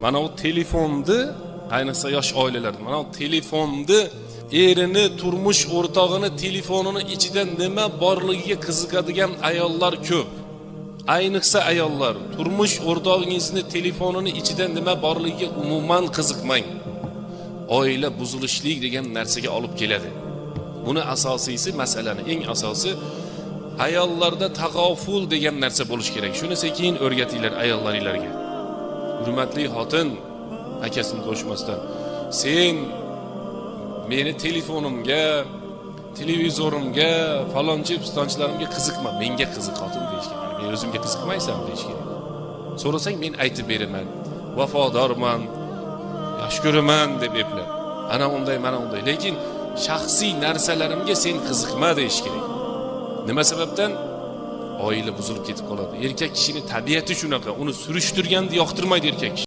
Mana u telefonni, ayniqsa yosh oilalarda, mana u telefonni, erini, turmush o'rtog'ini telefonini ichida nima borligiga qiziqadigan ayollar ko'p. Ayniqsa ayollar, turmush o'rtog'ingizni telefonini ichida nima borligiga umuman qiziqmang. Oila buzilishlik degan narsaga olib keladi. Buni asosiysi, masalani eng asosi ayollarda tag'oful degan narsa bo'lish kerak. Shuni sekin o'rgatinglar ayollaringlarga. Hurmatli xotin, akasini qo'shmasdan, sen meni telefonimga, televizorimga, falonchi pistonchilarimga qiziqma, menga qiziq xotin deyish kerak. Men o'zimga qiziqmaysan deyish kerak. So'rasang men aytib beraman. Vafodorman, yaxshi ko'raman deb eplab. Ana unday, mana unday. Lekin shaxsiy narsalarimga sen qiziqma deyish kerak. Nima sababdan? Oila buzilib ketib qoladi. Erkak kishining tabiati shunaqa, uni surishtirganni yoqtirmaydi erkak kishi.